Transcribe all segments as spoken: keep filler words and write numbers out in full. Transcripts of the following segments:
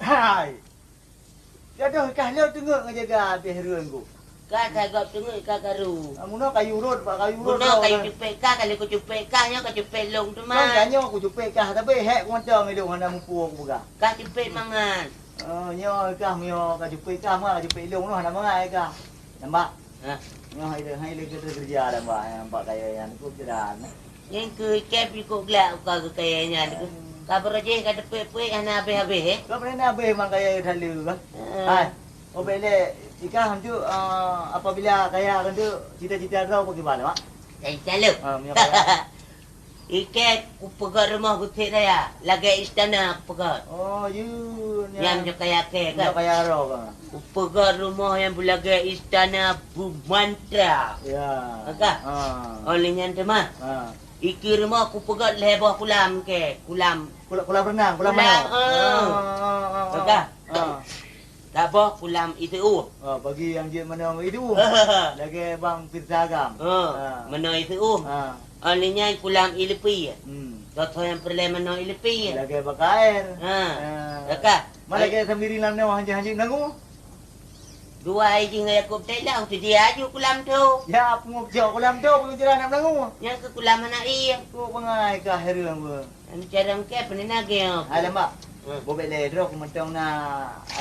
Hai! Gadoh kah lôn teungeut ngon jaga abéh reueng ku. Ka, ka gob teungeut ka karu. Ah, munoe kayu rot, bak kayu rot. Munoe kayu cupet kah, ka lheueh kucupet kah, nyoe kacupet lôn teuma. Kan ka nyoe kucupet kah, tapi hék ku mantong ilôn hana muphom kupeugah. Kacupet mangat. Oh, nyoe kah, nyoe kacupet kah, ma kacupet lôn noh hana mangat kah. Nampak? Hah? Nyoe hai le, hai le kita kerja dah, Mbak, nampak kaya nyan ku kiran. Nyan keu cep ikut glak uka keu kaya nyan. Hmm. Ka beurajih ka teupeuet-peuet hana habéh-habéh, eh? Ka pernah habéh mang kaya that lé, kan? Heeh. Hai. Oh, bèk lé, ikah untuk, eh, apabila kaya kan tu, cita-cita droe bagaimana, Mak? Cita-cita lôn? Ah, meunyoe kaya. Ikèe kupeugöt rumoh Geuchik Raya, lagèe istana kupeugöt. Oh, yue, nyan. Nyang meunyoe kaya kèe kan? Meunyoe kaya droe kan? Kupeugöt rumoh nyang beulagèe istana beumantra. Ya. Ka? Ah. Oh, lé nyan teuma. Ah. Ikèe rumoh kupeugöt lhèe boh kulam kèe, kulam. Kula-, kulam renang, kulam manoe. Ah. Ah, ah, ah, ah. Ka? Ah. Saboh kulam Ié Seuôh. Ah, bagi nyang jeuet manoe Ié Seuôh. Lagèe Bang Firza Agam. Ah, ah. Manoe Ié Seuôh. Ah. Oh, lé nyan kulam Ié Leupie. Hmm. Soe-soe nyang peureulèe manoe Ié Leupie. Lagèe Bang Kaer. Ha. Ah. Ka? Ma lagèe Samiri lam nyoe hanjeuet-hanjeuet meunangue. Dua ijih ngon Yakub Thailand, tu dia aju kulam tu. Ya, peungeuh jok kulam tu, peungeuh jalan nak meunangue. Nyang keu kulam aneuk ie. Kok bangai kah hareuem. Ancang kèe peunena gèe. Hai lambak. Hmm. Boh bèk lé droe ku mantong na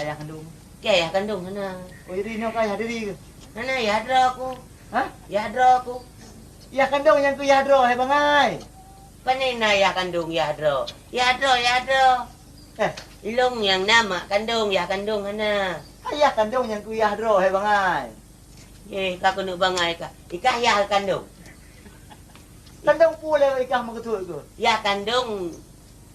ayah kandong. Kèe ayah kandong hana. Oh, jadi nyoe kah ayah diri ke? Hana ayah droe ku. Hah? Ayah droe ku. Ayah kandong nyang keu ayah droe, hai bangai. Pane na ayah kandong ayah droe. Ayah droe, ayah droe. Eh. Ilôn nyang na mak kandong, ayah kandong hana. Ayah kandong nyang keu ayah droe, hai bangai. Eh, ka keuneuk bangai kah? Ikah yah kandong. Kandong peue lé ikah meukeusut keuh? Yah kandong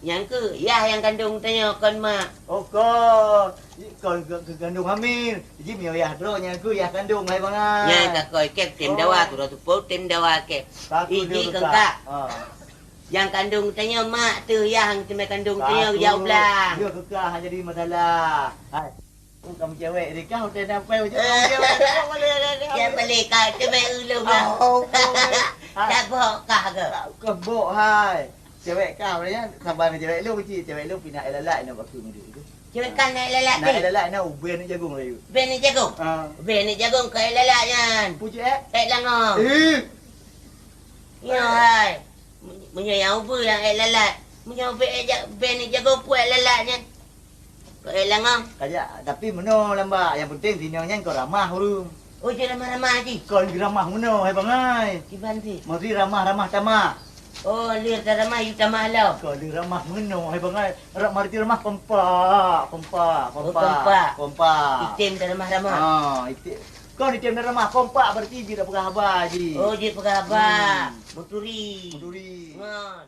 nyang keuh, yah nyang kandong tanyoe kon mak. Oh, kon. Kon ke, ke kandong hamil. Ji meunyoe yah droe nyang keuh yah kandong hai bangai. Nyan ka koi kèe tem dawa tu dah tu po tem dawa kèe. Iji keu kah. Ha. Nyang kandong tanyoe mak teuh yah nyang teumé kandong tanyoe jak u blang. Dia keu kah jadi masalah. Hai. Kamu cewek ni kah udah nampai macam kamu cewek. Cewek boleh, boleh, boleh. Cewek boleh kah, cewek ulung lah. Oh, oh, oh. Dah bok kah ke? Kebok hai. Cewek kah, maknanya sabar dengan cewek lu kecil. Cewek lu pindah air lalat nak bakul macam tu. Cewek kah nak air lalat ni? Nak air lalat nak ubin nak jagung lagi. Ubin nak jagung? Ah. Ubin nak jagung ke air lalat nyan. Puji eh? Eh, langau. Eh. Ya hai. Meunyoe nyang ubé nyang ék lalat. Meunyoe ubé ék ja-, ubé ni jago puet lalat nyan. Kok ék langong. Kajak, tapi meunoe lamba, nyang penting sinyoe nyan kon ramah ureueng. Oh, jeuet ramah-ramah ji? Kon ramah meunoe, hai bangai. Kiban ji? Mari ramah-ramah tamah. Oh, lheueh taramah, yue tamah lom. Kon lheueh ramah meunoe, hai bangai. Rak marti ramah kompak, kompak, oh, kompak, kompak. Item taramah-ramah. Ah, item. Kon item taramah kompak, berarti jeuet peugah haba ji. Oh, jeuet peugah haba. Hmm. Meuturi. Meuturi. Ngon.